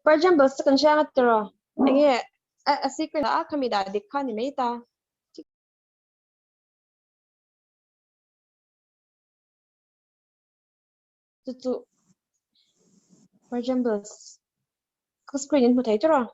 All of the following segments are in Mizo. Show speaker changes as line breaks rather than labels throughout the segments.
For example, sa kan hriang a tiraw? Enge a secret a khami dah dik kha ni mai ta. Chu chu for example, ka screen in hmu thei tiraw?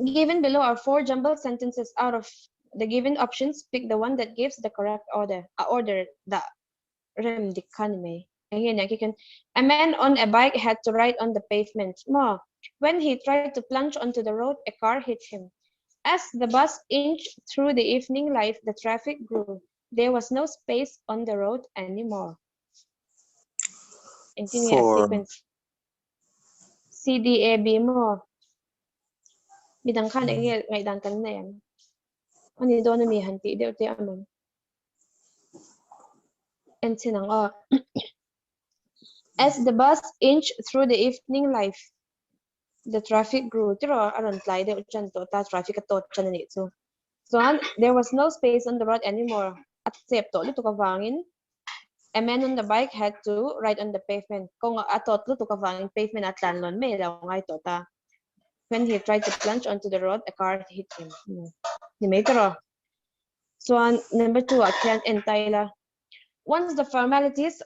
Given below are four jumbled sentences out of the given options, pick the one that gives the correct order. A order dah rem dik kha ni mai. Enge nia khi khan a man on a bike had to ride on the pavement maw when he tried to plunge onto the road a car hit him as the bus inched through the evening light the traffic grew there was no space on the road anymore engtin nge a sequence C D A B maw midang khan enge ngaihdan kan nei ang ani dawn ami han tih deuh te a awm. En chin ang aw. As the bus inched through the evening life, the traffic grew tiraw a rawn tlai deuh tan tawh ta traffic a tawt tan a nih chu. Chuan there was no space on the road anymore a chep tawh lutuk avangin a man on the bike had to ride on the pavement kawng a tawt lutuk avangin pavement a tlan lawn mai lo ngai tawh ta. When he tried to plunge onto the road, a car hit him. Ni mai tiraw. Chuan number 2 ah khian en ta ila. Once the formalities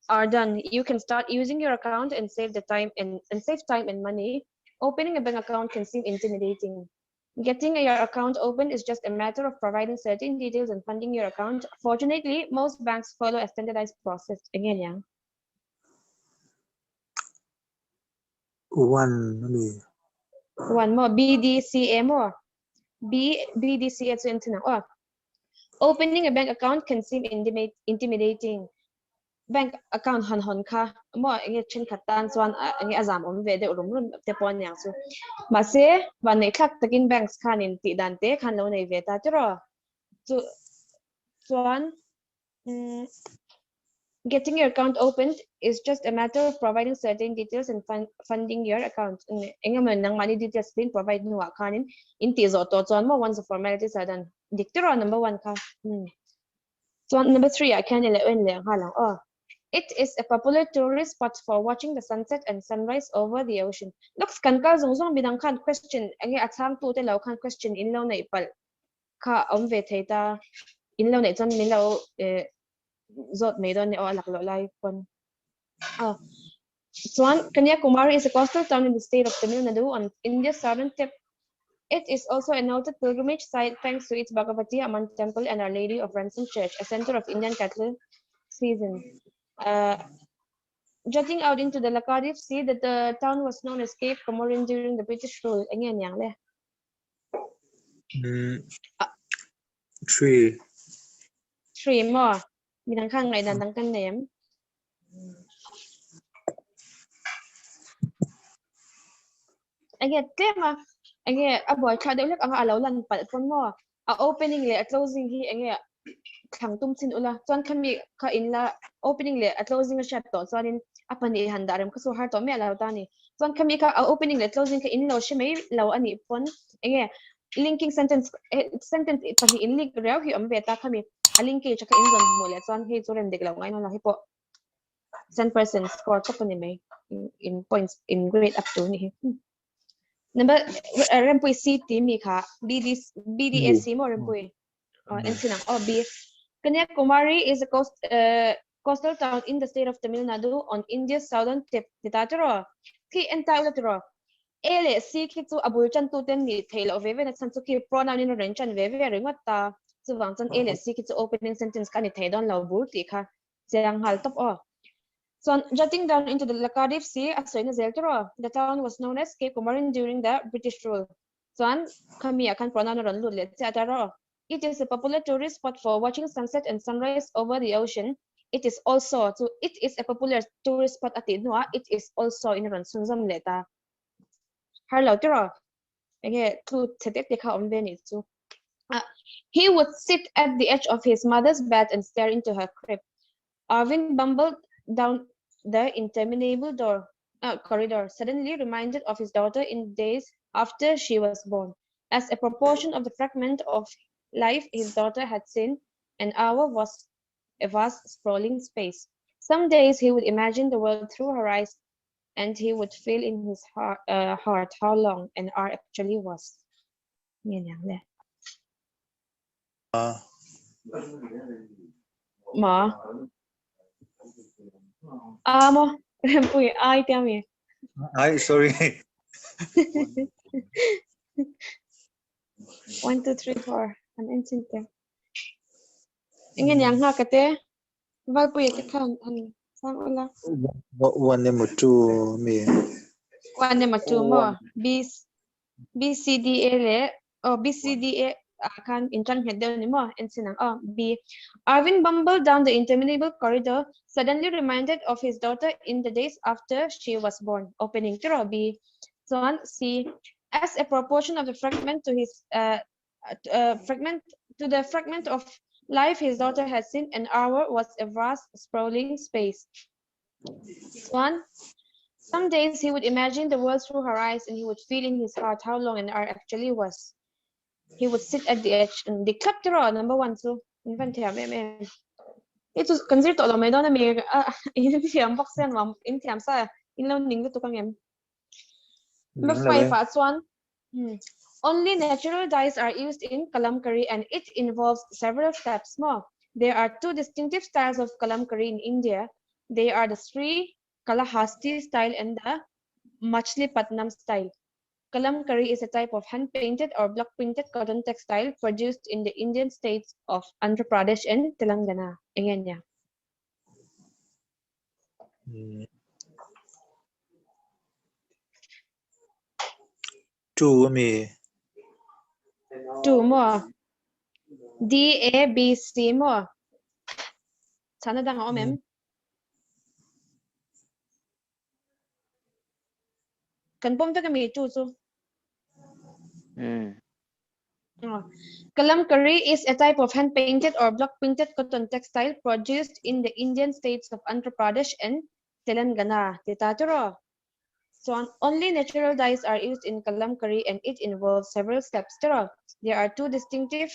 are done, you can start using your account and save the time and, and save time and money. Opening a bank account can seem intimidating. Getting your account open is just a matter of providing certain details and funding your account. Fortunately, most banks follow a standardized process. Again, yeah.
One ami.
One more B D C A more. B B D C A chu en aw. Opening a bank account can seem intimidating. Bank account han hawn kha maw enge thenkhat tan chuan enge a zam awm ve deuh rum rum te pawh aniang chu. Mahse vanneih thlak takin banks khanin tih dan te khan lo nei ve ta tiraw. Chu chuan Getting your account opened is just a matter of providing certain details and funding your account. Engemaw nangmahni details te in provide hnuah khanin in tih zawh tawh chuan maw once the formalities are done. Dik tiraw number one kha. Chuan number 3 ah khian i leh en leh nghal ang aw. It is a popular tourist spot for watching the sunset and sunrise over the ocean. Looks kan kal zawng zawng midang khan question enge a chhangtu te lo khan question in lo neih palh kha a awm ve thei ta. In lo neih chuan min lo zawt mai dawn nia aw a lak loh lai pawn. Aw chuan Kanyakumari is a coastal town in the state of Tamil Nadu on India's southern tip. It is also a noted pilgrimage site thanks to its Bhagavati Amman Temple and Our Lady of Ransom Church, a center of Indian Catholicism. Uh, jutting out into the Lakadiv Sea, that the town was known as Cape Comorin during the British rule. Enge niang le?
3.
3 maw? Midang khan ngaihdan dang kan nei em? Enge tlem a enge a buai thla deuh hlek anga a lo lan palh pawn maw? A opening leh a closing hi enge thlang tum chin ula chuan khami kha in la opening leh a closing a hriat tawh chuanin a pahnih han dah rem kha chu har tawh miah lo ta ni. Chuan khami kha a opening leh closing kha in lo hre mai lo a nih pawn enge linking sentence sentence pahnih in link riau hi awm ve ta khami a linkage kha in rawn hmuh leh chuan hei chu rem dik lo ngai lo hei pawh 10% score chawp a ni mai in points in grade up tur ni hi. Number Rempui C ti mi kha BD BDSC maw Rempui? Oh, en chin ang. Oh, B. Kanyakumari is a coast, coastal town in the state of Tamil Nadu on India's southern tip. Ti ta tiraw? Khi en ta ula tiraw? A leh C khi chu a bul tan tu ten nih theih loh ve ve na chhan chu khi pronoun in a rawn tan ve ve ringawt ta. Chuvang chuan A leh C khi chu opening sentence kha a ni thei dawn lo bur tih kha chiang nghal tawp aw. Chuan jutting down into the Lakadiv Sea a sawina zel tiraw? The town was known as Cape Comorin during the British rule. Chuan khami ah khan pronoun a rawn lut leh chiah ta rawh. It is a popular tourist spot for watching sunset and sunrise over the ocean. It is also chu it is a popular tourist spot a tih hnuah it is also in a rawn chhunzawm leh ta. Har lo tiraw? Enge clue chhe tek te kha awm ve nih chu. He would sit at the edge of his mother's bed and stare into her crib. Arvind bumbled down the interminable door corridor, suddenly reminded of his daughter in days after she was born. As a proportion of the fragment of life his daughter had seen, an hour was a vast sprawling space. Some days he would imagine the world through her eyes. And he would feel in his heart, uh, heart how long an hour actually was. Nge niang le. Ma. A mo. Pui ai tia mi.
Ai sorry.
1 2 3 4 an en chin te. Nge niang nga ka te. Valpui te khan an sang ula.
One emaw two mi.
One emaw two maw. B B C D A leh oh B C D A ah khan in tan nghet deuh ni maw en chin ang aw B Arvind bumbled down the interminable corridor suddenly reminded of his daughter in the days after she was born opening tiraw B chuan C as a proportion of the fragment to his uh, uh, fragment to the fragment of life his daughter had seen an hour was a vast sprawling space Chuan some days he would imagine the world through her eyes and he would feel in his heart how long an hour actually was. He would sit at the edge and dik thlap tiraw number one chu in van thiam em em. Hi chu kan zir tawh lo mai dawn a mi in thiam bawk sia nuam in thiam sa in lo ning lutuk ang em. Number 5 ah chuan only natural dyes are used in kalamkari and it involves several steps maw. There are two distinctive styles of kalamkari in India. They are the Sri Kalahasti style and the Machilipatnam style. Kalamkari is a type of hand-painted or block-printed cotton textile produced in the Indian states of Andhra Pradesh and Telangana. Enge nia?
Two ami.
Two maw? D A B C maw? Chhana dang a awm em? Kan pawm vek ami two chu? Kalamkari is a type of hand-painted or block-printed cotton textile produced in the Indian states of Andhra Pradesh and Telangana. Ti ta tiraw? Chuan only natural dyes are used in Kalamkari and it involves several steps tiraw. There are two distinctive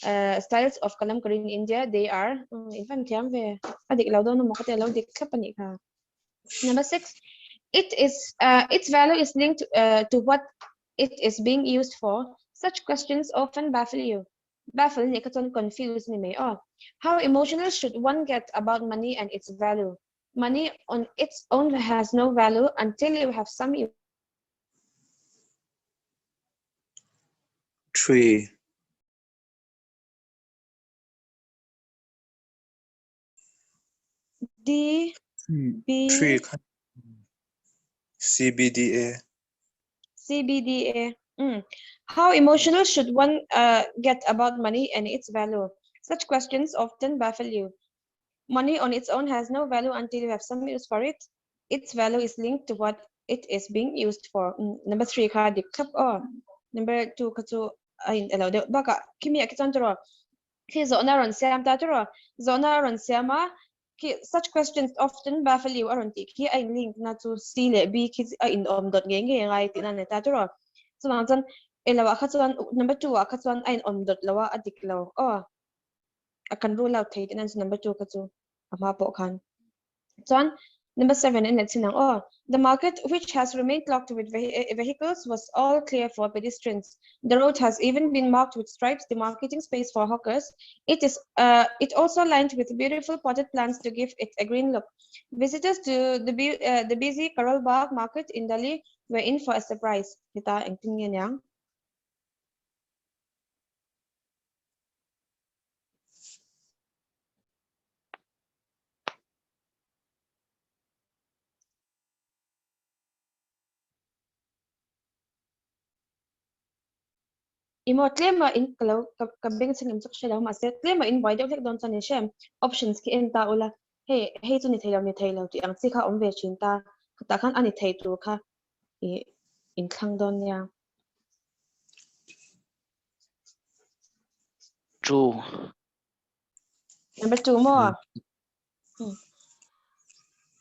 styles of Kalamkari in India. They are in fan thiam ve a dik lo dawn emaw ka ti a lo dik thlap a nih kha. Number 6 it is its value is linked to what it is being used for. Such questions often baffle you. Baffle nih kha chuan confuse ni mai aw. How emotional should one get about money and its value? Money on its own has no value until you have some use.
3.
D B
3 kha C B D A.
C B D A. Mm. How emotional should one uh, get about money and its value? Such questions often baffle you. Money on its own has no value until you have some use for it. Its value is linked to what it is being used for. Mm. Number 3 kha dik thlap aw. Number 2 kha chu a in elo deuh. Bakah khimi ah khi chuan tiraw khi zawhna rawn siam ta tiraw zawhna rawn siam a khi such questions often baffle you a rawn tih khi a in link na chu C leh B khi a in awm dawt ngei ngei angai tihna a ni ta tiraw. Chuvang chuan elo ah kha chuan number 2 ah kha chuan a in awm dawt lo a a dik lo aw. A kan rule out thei tihna chu number 2 kha chu a hma pawh khan. Chuan number 7 en leh chin ang aw. The market which has remained clogged with vehicles was all clear for pedestrians. The road has even been marked with stripes demarcating space for hawkers. It is uh, it also lined with beautiful potted plants to give it a green look. Visitors to the, uh, the busy Karol Bagh market in Delhi were in for a surprise. Heta engtin nge niang? I maw tlema in ka lo ka beng chhing em chu ka hre lo mahse tlema in buai deuh hlek dawn chuan in hre em options khi en ta ula hei hei chu ni thei lo ni thei lo tih ang chi kha awm ve thin ta khutah khan a ni thei tur kha i in thlang dawn nia.
Two.
Number 2 maw? Hmm.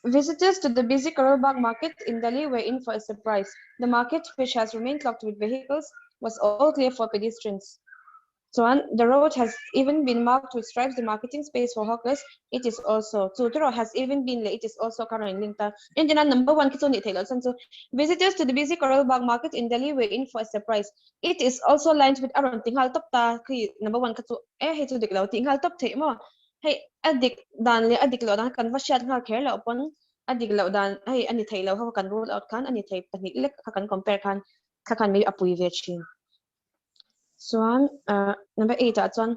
Visitors to the busy Karol Bagh market in Delhi were in for a surprise. The market, which has remained clogged with vehicles, was all clear for pedestrians. Chuan the road has even been marked with stripes the marketing space for hawkers it is also chu tiraw has even been leh it is also kha rawn in link ta. Entirna number one khi chu nih theih loh chuan chu visitors to the busy Karol Bagh market in Delhi were in for a surprise it is also lined with a rawn ti nghal tawp ta khi number one kha chu e hei chu dik lo tih nghal tawp theih maw hei a dik dan leh a dik loh dan kan va hriat nghal kher loh pawn a dik loh dan hei a ni thei lo kha kan rule out khan a ni thei pahnih lek kha kan compare khan kha khan maybe a pui ve thin. Chuan number 8 ah chuan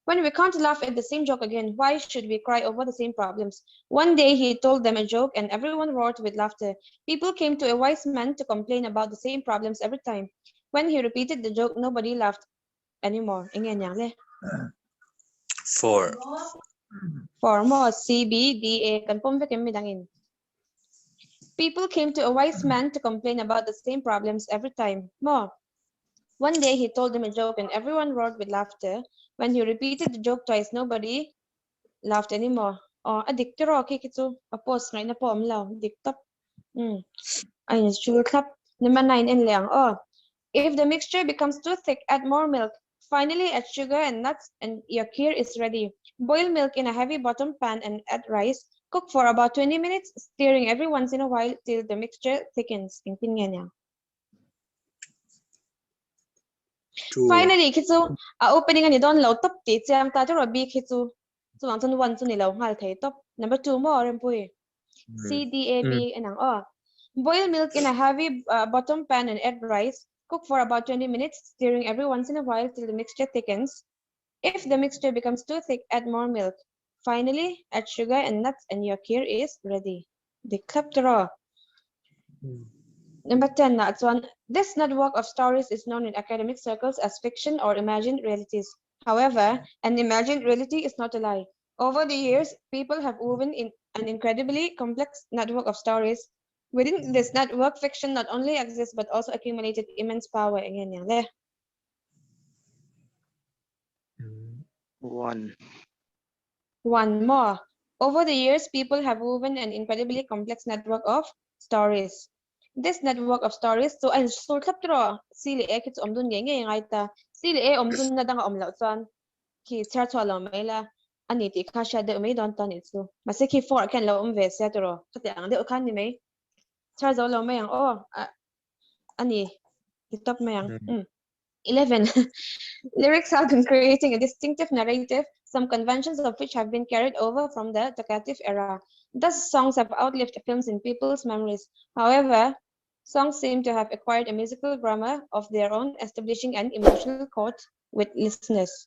When we can't laugh at the same joke again, why should we cry over the same problems? One day he told them a joke and everyone roared with laughter. People came to a wise man to complain about the same problems every time. When he repeated the joke, nobody laughed anymore. Enge niang le?
4.
4 maw? C, B, D, A kan pawm vek em midangin? People came to a wise man to complain about the same problems every time. Maw? One day he told them a joke and everyone roared with laughter. When he repeated the joke twice, nobody laughed anymore. Aw, a dik tiraw khi khi chu a post ngaihna pawh awm lo, dik tawp. Umm, a inchul thlap. Number 9 en leh ang aw. If the mixture becomes too thick, add more milk. Finally, add sugar and nuts and your kheer is ready. Boil milk in a heavy bottom pan and add rice. Cook for about 20 minutes, stirring every once in a while till the mixture thickens. Engtin nge nia? Finally khi chu a opening ani dawn lo tawp tih chiang ta chu Robbie khi chu chuvang chuan one chu ni lo nghal thei tawp. Number 2 maw Rempui? C D A B en ang aw. Boil milk in a heavy bottom pan and add rice. Cook for about 20 minutes, stirring every once in a while till the mixture thickens. If the mixture becomes too thick, add more milk. Finally, add sugar and nuts and your kheer is ready. Dik thlap tiraw? Number 10 ah chuan, This network of stories is known in academic circles as fiction or imagined realities. However, an imagined reality is not a lie. Over the years, people have woven in an incredibly complex network of stories. Within this network, fiction not only exists but also accumulated immense power. Eng nge niang le?
1.
One maw? Over the years, people have woven an incredibly complex network of stories. This network of stories chu a insur thlap tiraw? C leh A khi chu awm dun ngei ngei a ngai ta. C leh A awm dunna danga awm loh chuan khi chhiar chhuah lo mai la a ni tih kha hriat deuh mai dawn ta nih chu. Mahse khi 4 ah khian lo awm ve sia tiraw? Khati ang deuh khan ni mai. Chhiar zo lo mai ang aw. A ni. Ti tawp mai ang. Umm. 11. Lyrics have been creating a distinctive narrative, some conventions of which have been carried over from the talkative era. Thus, songs have outlived films in people's memories. However, songs seem to have acquired a musical grammar of their own, establishing an emotional chord with listeners.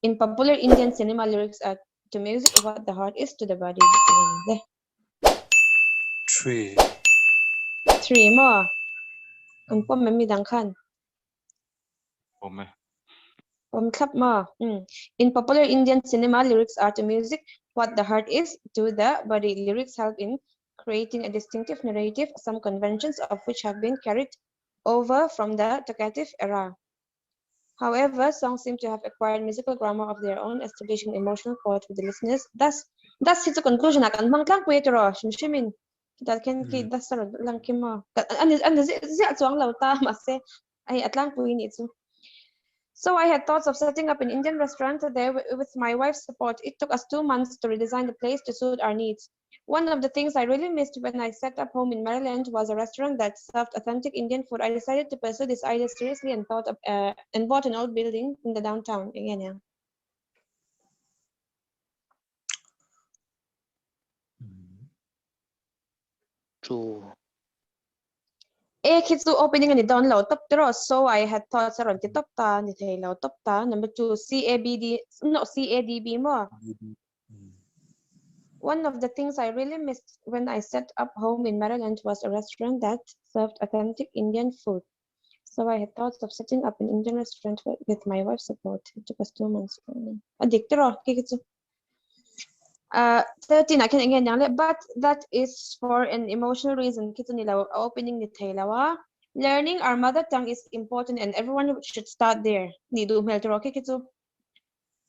In popular Indian cinema, lyrics are to music what the heart is to the body.
3.
3 maw? Kan pawm em midang khan?
Pawm e.
Pawm thlap maw? Umm. In popular Indian cinema, lyrics are to music what the heart is to the body. Lyrics help in creating a distinctive narrative, some conventions of which have been carried over from the talkative era. However, songs seem to have acquired musical grammar of their own, establishing emotional chord with the listeners. Thus, thus hi chu conclusion ah kan hmang tlangpui a tiraw hrim hrim in. Khitah khian khi thus a rawn lang khi maw? Ani ani ziah chuang lo ta mahse hei a tlangpui nih chu. So I had thoughts of setting up an Indian restaurant there with my wife's support. It took us 2 months to redesign the place to suit our needs. One of the things I really missed when I set up home in Maryland was a restaurant that served authentic Indian food. I decided to pursue this idea seriously and thought of, and bought an old building in the downtown. Eng nge nia?
2.
E khi chu opening a ni dawn lo tawp tiraw so I had thoughts a rawn ti tawp ta ni thei lo tawp ta. Number 2 C A B D no C A D B maw? One of the things I really missed when I set up home in Maryland was a restaurant that served authentic Indian food. So I had thoughts of setting up an Indian restaurant with my wife's support. It took us 2 months. A dik tiraw khi khi chu. 13 ah khian eng nge niang le but that is for an emotional reason khi chu ni lo a opening ni thei lo a. Learning our mother tongue is important and everyone should start there nih duh hmel tiraw khi khi chu.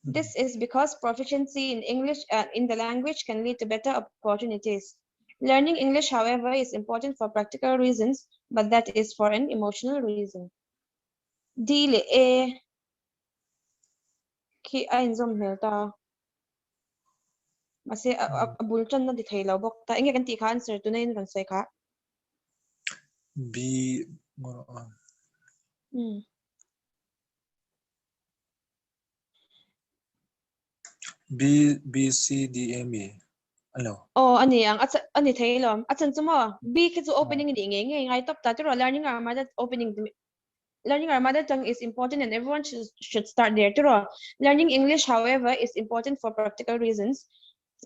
This is because proficiency in English in the language can lead to better opportunities. Learning English however is important for practical reasons but that is for an emotional reason. D leh A. Khi a inzawm hmel ta. Mahse a a a bul tanna ti thei lo bawk ta. Enge kan tih kha answer tuna in rawn sawi kha.
B ngawrh a.
Hmm.
B B C D A mi alo.
Aw a ni ang a a ni thei lo. A chan chu maw B khi chu opening a nih ngei ngei ngai tawp ta tiraw learning armada opening learning our mother tongue is important and everyone should, should start there tiraw. Learning English however is important for practical reasons.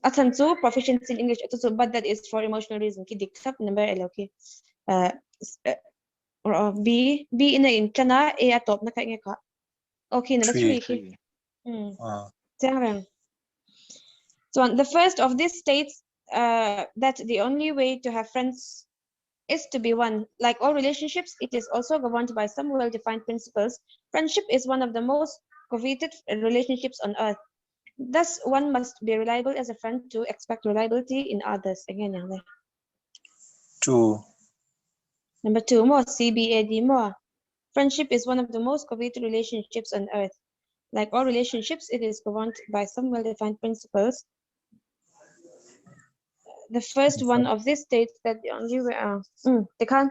A chan chu proficiency in English chu but that is for emotional reason ki dik thlap number elo khi. Uh, B B in a in tana A a top na kha nge kha. Okay, number 3 khi. Mm.
Ah.
Chiang reng. Chuan the first of these states uh, that the only way to have friends is to be one. Like all relationships, it is also governed by some well-defined principles. Friendship is one of the most coveted relationships on earth. Thus, one must be reliable as a friend to expect reliability in others. Again, yang le.
2.
Number 2, mo CBAD mo. Friendship is one of the most coveted relationships on earth. Like all relationships, it is governed by some well-defined principles. The first one of this states that the only way, uh, mm, they can't,